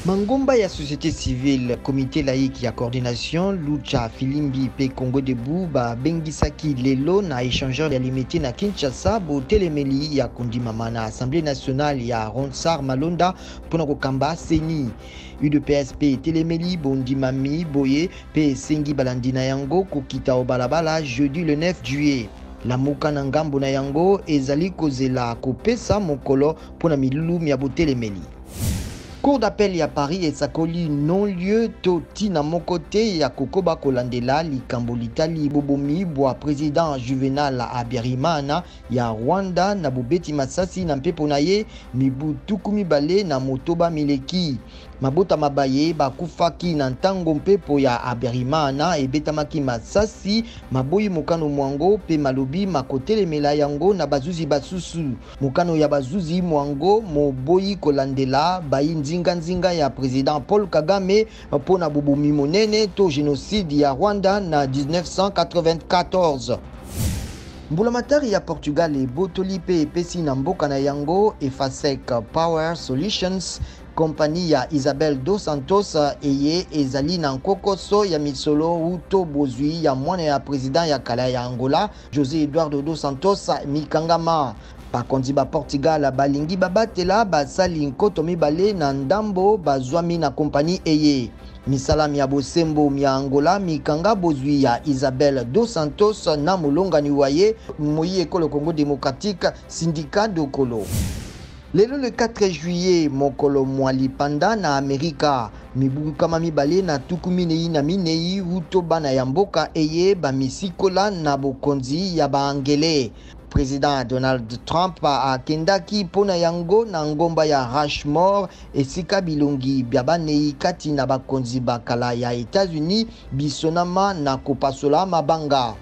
Mangomba ya société civile, comité laïque ya coordination, Lucha, Filimbi mpe Congo Debout babengisaki lelo na échangeur ya Limete na Kinshasa botelemeli ya kondimama na Assemblée nationale ya Ronsard Malonda mpo na kokamba CENI. UDPS mpe etelemeli bondimami boye mpe esengi balandi na yango kokita o balabala jeudi le 9 juillet. Lamuka na ngambo na yango ezali kozela kopesa mokolo mpo na milulu mya botelemeli. Cour d'appel ya Paris esakoli non-lieu to ntina moko te ya kokoba kolandela likambo litali bobomi bwa president Juvenal Habyarimana ya Rwanda na bobeti masasi na mpepo na ye mibu 26 mileki. Mabota ma baye bakufaki na ntango mpepo ya Habyarimana ebetamaki masasi maboyi mokano mwango mpe malobi makotelemela yango na bazuzi basusu. Mokano ya bazuzi mwango moboyi kolandela bayi nzinganzinga ya president Paul Kagame mpo na bobomi monene to genocide ya Rwanda na 1994. Mbulamatari ya Portugal ebotoli mpe epesi na mboka na yango Efacec Power Solutions, kompani ya Isabel dos Santos eye ezali na nkokoso ya misolo wuto bozwi ya mwana ya president ya kala ya Angola Jose Eduardo dos Santos mikangama. Bakonzi ba Portugal balingi babatela basali 2000 na ndambo bazwami na kompani eye. Misala mya bosembo mya Angola mikanga bozwi ya Isabel dos Santos na molongani wa ye moyi ekolo Congo democratique Sindika Dokolo. Lelo le 4 juillet, mokolo mwa lipanda na Amerika, mibu 244 wuto bana ya mboka eye bamisikola na bokonzi ya baangele. President Donald Trump akendaki mpo na yango na ngomba ya Rushmore, esika bilongi bya banei kati na bakonzi ba kala ya Etats-Unis bisonama na kopasola mabanga.